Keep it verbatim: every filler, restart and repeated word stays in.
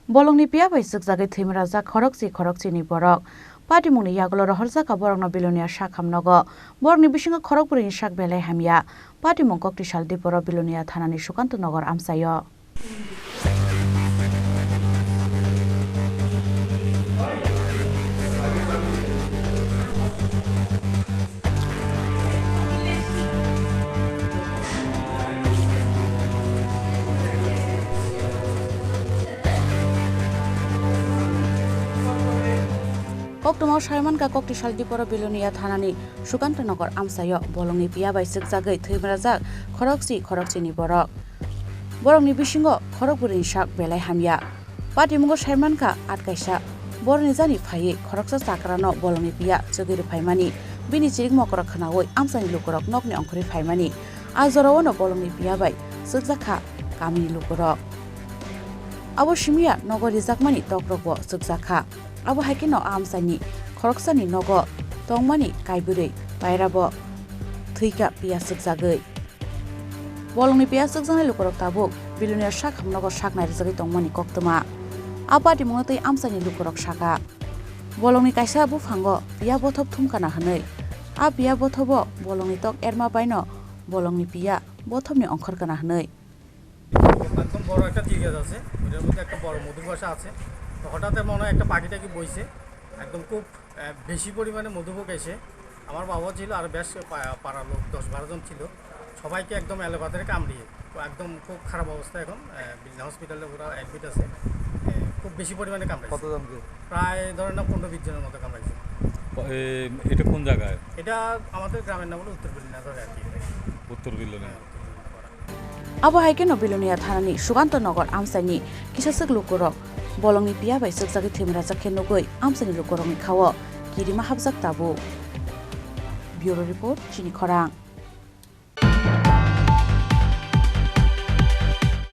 Bolongni piya bai chwkjagwi thwimrajak khorokchi khorokchini borok. Patimungni yagulo rohorjak borokno Bilonia sak hamnogo. Borokni bisingo khorokbrwini sak belai hamya. Patimung kokti sal diporo Bilonia thanani Sukanto Nogor amchaio. Koktwmao saimankha kokti sal diporo Bilonia thanani Sukanto Nogor amchaio bolongni piya bai chwkjagwi thwimrajak khorokchi khorokchini borok. Borokni bisingo khorokbrwini sak belai hamya. Patimungo saimankha at kaisa borokni jani phaiwi khoroksa chakrano bolongni piya chwgwi rwphaimani, bini chirik mokoro khwnawi amchaini lukurok nokni ongkhorwi phaimani. A jorao no bolongni piya bai chwkjakha kamini lukurok. Abo simiya nogo rijakmani tokrokbo chwkjakha. Abo hai kheno a amchaini khoroksani nogo tongmani kaibrwi pairabo thwikha piya chwkjagwi. Bolongni piya chwkjaknai lukurok tabuk Bilonia sak hamnogo sak nairijagwi tongmani koktwma. A patimungno twi amchaini lukurok sakha. Bolongni kaisa buphango piya bothop thumkana hwnwi. A piya bothobo bolongni tok erma baino bolongni piya bothopni ongkhorkana hwnwi. একদম বড় একটা tube gas আছে, ওটার মধ্যে একটা বড় মধুর বাসা আছে। তো হঠাৎ মনে হয় একটা পাখি টাকি বইছে, একদম খুব, আহ, বেশি পরিমাণে মধুপোক এসে আমার বাবা ছিল আর বেশ পা-, পাড়ার লোক দশ বারো জন ছিল, সবাইকে একদম এলোপাতাড়ি কামড়িয়ে তো একদম খুব খারাপ অবস্থা এখন, আহ, বিল্লা হসপিটালে ওরা অ্যাডমিট আছে। আহ, খুব বেশি পরিমাণে কামড়াইছে। কতজনকে? প্রায় ধরেন না পনেরো বিশ জনের মতো কামড়াইছে। প-, এ, এটা কোন জায়গায়? এটা আমাদের গ্রামের নাম হলো উত্তর বিল্লানগর আর কি। উত্তর বিল্লানগর। হ্যাঁ, উত্তর বিল্লানগর। Abo hai kheno Bilonia thanani Sukanto Nogor amchaini kisaswk lukurok bolongni piya bai chwkjagwi thwimrajak khe nugwi amchaini lukurokni khao kirima hapjak tabuk. Bureau Report, Chini Khorang.